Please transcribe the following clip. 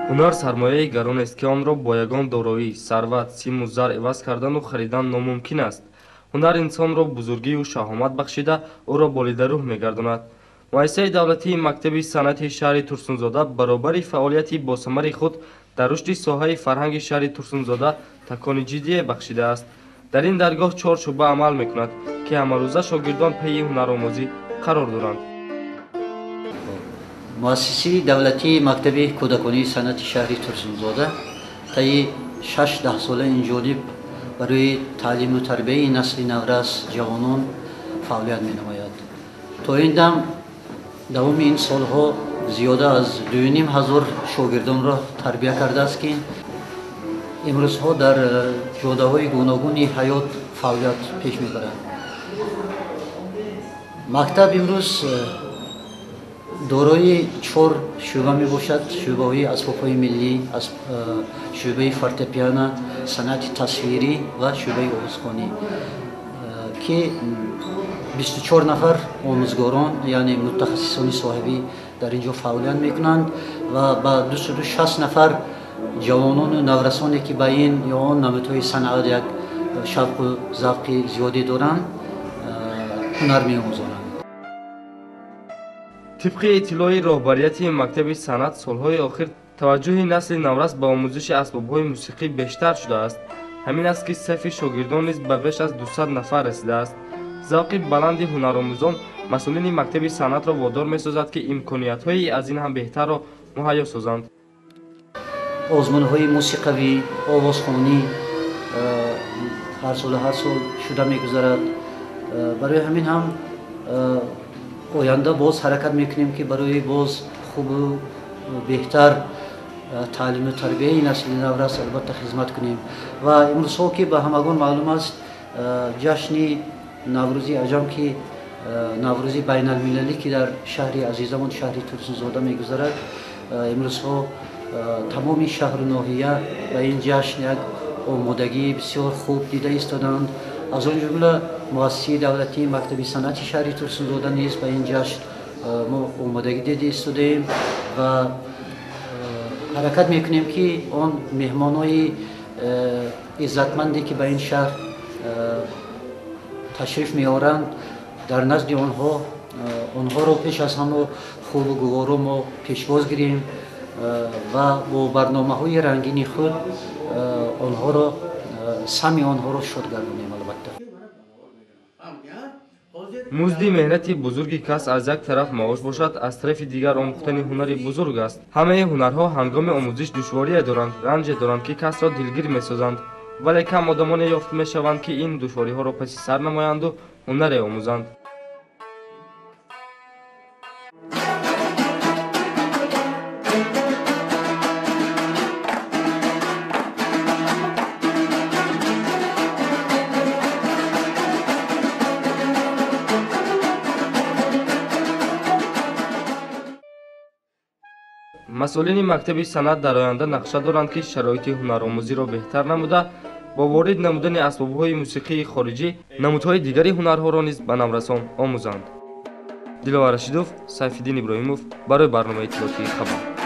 Ҳунар сармояи гаронест, ки онро бо ягон дороӣ, сарват, симу зар иваз кардану харидан номумкин аст. Ҳунар инсонро бузургию шаҳомат бахшида, ӯро болидарӯҳ мегардонад. Муассисаи давлатии мактаби санъати шаҳри Турсунзода баробари фаъолияти босамари худ дар рушди соҳаи фарҳанги шаҳри Турсунзода такони ҷиддие бахшидааст. Дар ин даргоҳ 4 шӯъба амал мекунад, ки ҳамарӯза шогирдон пайи ҳунаромӯзӣ қарор доранд. Муассисаи давлатии мактаби кӯдаконии санъати шаҳри Турсунзода таи 6 даҳсола инҷониб барои таълиму тарбияи насли наврас ҷавонон фаъолият менамояд. То ин дам давоми ин солҳо зиёда аз 2500 шогирдонро тарбия кардааст, ки имрӯзҳо дар ҷодаҳои гуногуни ҳаёт фаъолият пеш мебаранд. Мактаб имрӯз дорои 4 шӯъба мебошад: шӯъбаҳои асбобҳои миллӣ, шӯъбаи фортепиано, санъати тасвирӣ ва шӯъбаи овозхонӣ, ки 24 нафар омӯзгорон, яъне мутахассисони соҳавӣ дар ин ҷо фаъолият мекунанд ва ба 260 нафар ҷавонону наврасоне, ки ба ин ё он намудҳои санъат як шавқу завқи зиёде доранд, ҳунар меомӯзонанд. Тибқи иттилои роҳбарияти мактаби санъат, солҳои охир таваҷҷӯҳи насли наврас ба омӯзиши асбобҳои мусиқӣ бештар шудааст. Ҳамин аст, ки сафи шогирдон низ ба беш аз 200 нафар расидааст. Завқи баланди ҳунаромӯзон масъулини мактаби санъатро водор месозад, ки имкониятҳои аз ин ҳам беҳтарро муҳайё созанд. Озмунҳои мусиқавӣ, овозхонӣ ҳар солу ҳар сол шуда мегузарад. Барои ҳамин ҳам оянда боз ҳаракат мекунем, ки барои боз хубу беҳтар таълиму тарбияи насли наврас албатта хизмат кунем. Ва имрӯзҳо, ки ба ҳамагон маълум аст, ҷашни Наврӯзи аҷам, ки Наврӯзи байналмилалӣ, ки дар шаҳри азизамон шаҳри Турсунзода мегузарад, имрӯзҳо тамоми шаҳру ноҳия ба ин ҷашн як омодагии бисёр хуб дида истоданд. Аз он ҷумла муассисаи давлатии мактаби санъати шаҳри Турсунзода низ ба ин ҷашн мо омодагӣ дида истодаем ва ҳаракат мекунем, ки он меҳмонои иззатманде, ки ба ин шаҳр ташриф меоранд, дар назди онҳоро пеш аз ҳама хубу гуворо мо пешвоз гирем ва бо барномаҳои рангини худ онҳоро сами онҳоро шод гардонем. Албатта музди меҳнати бузурги кас аз як тараф маош бошад, аз тарафи дигар омӯхтани ҳунари бузург аст. Ҳамаи ҳунарҳо ҳангоми омӯзиш душворие доранд, ранҷе доранд, ки касро дилгир месозанд, вале кам одамоне ёфт мешаванд, ки ин душвориҳоро паси сар намоянду ҳунаре омӯзанд. Масъулини мактаби санъат дар оянда нақша доранд, ки шароити ҳунаромӯзиро беҳтар намуда, бо ворид намудани асбобҳои мусиқии хориҷӣ намудҳои дигари ҳунарҳоро низ ба наврасон омӯзанд. Диловар Рашидов, Сайфиддин Иброҳимов барои барномаи иттилоотии хабар.